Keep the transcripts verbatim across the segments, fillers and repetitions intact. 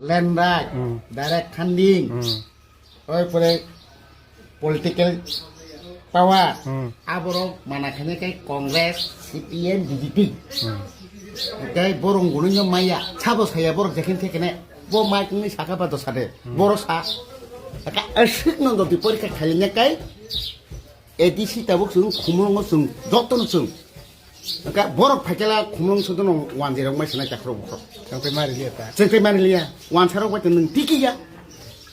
Land right, Hmm. direct funding, Hmm. oi pore political power, Hmm. aborok mana khaina khe Congress, C P M, B J P. Hmm. Tei borok gwnwi no maya, sabo saya borok jekhene thekhene, bo mic wngwi sakha ba dosa de, Hmm. borok sa. Aka aswk no jodi porikha khailaiya kai, A D C tabuk chwng, khumlwngo chwng, jotono chwng. Aka borok phaikhala khumlwng sodono wanjwi rok mai sanai takhro bukhro. Chwng tei mari liya ta. Chwng tei mari liya. Wansa rok bai nwng tiki ya.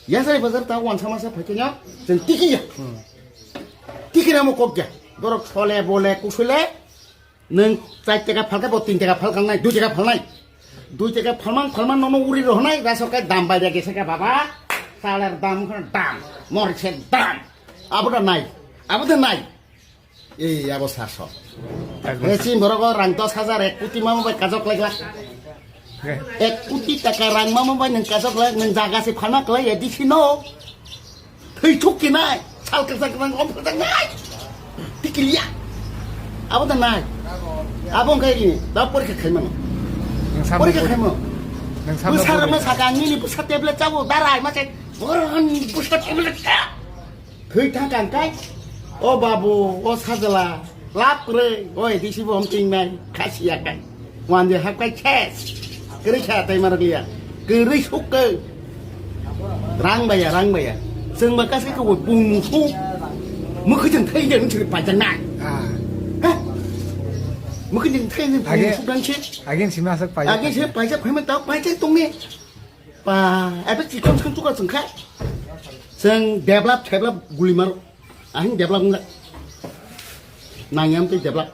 Yasai bazar ta wansa masa phaikhe no chwng tiki ya. Hmm. Tiki ramo kok ya. Borok sole bole kusule nwng char taka phalkhe bo tin taka phalkang nai, dui taka phalnai. Dui taka phalmang phalmang nono uri rohnai, rasok kai dam bai dia gese ka baba. Chaler dam khana dam, morisek dam. Abo da nai. Abo da nai. Ei, abo saso. Ekdom. He chini borok o rang dos hajar ek koti mama bai kajok lai glak. He. Ek koti taka rang mama bai nwng kajok lai, nwng jaga se phana klai ya, disi no. Thwi thuk ki nai, sal kwchak kwchak om kwchak nai. Tikiliya. Abo da nai. Abo wngkha ini, da porikha khaimano. Nwng samno Porikha bo-, khaimano. Nwng samno Bwsa bo-, rokno saka, nini bwsa tablet chabo, darai ma se, boron bwsa tablet cha. Thwi thang kang kai. O babu, o sajla, lap kwrwi, o A D C bo hom ting nai, khasi ya kai. Wan je hap kai khes. Kwrwi kha tai marok liya. Kwrwi suk kai. Rang baya, rang baya. Chwng ba kasi ko bung su. Mukhi jeng thai jeng chiri pa jang nai. Ah. Ha? Mukhi jeng thai jeng bung Age, su dang che. Age sima sak pa. Age se pa ja phai ma tau pa ja tong ne. Pa, ebe chikon chikon chukar chwng kha. Chwng develop, develop guli maro. Ahing develop wngkha. Nangyam tei develop.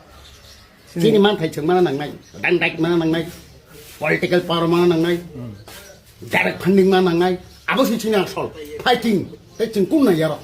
Sini. Chini man thai chwng mana nangnai. Dang dai mana nangnai. Political power mana nangnai. Hmm. Direct funding mana nangnai. Abo si chini asol. Fighting. Tei chwng kun na yaro.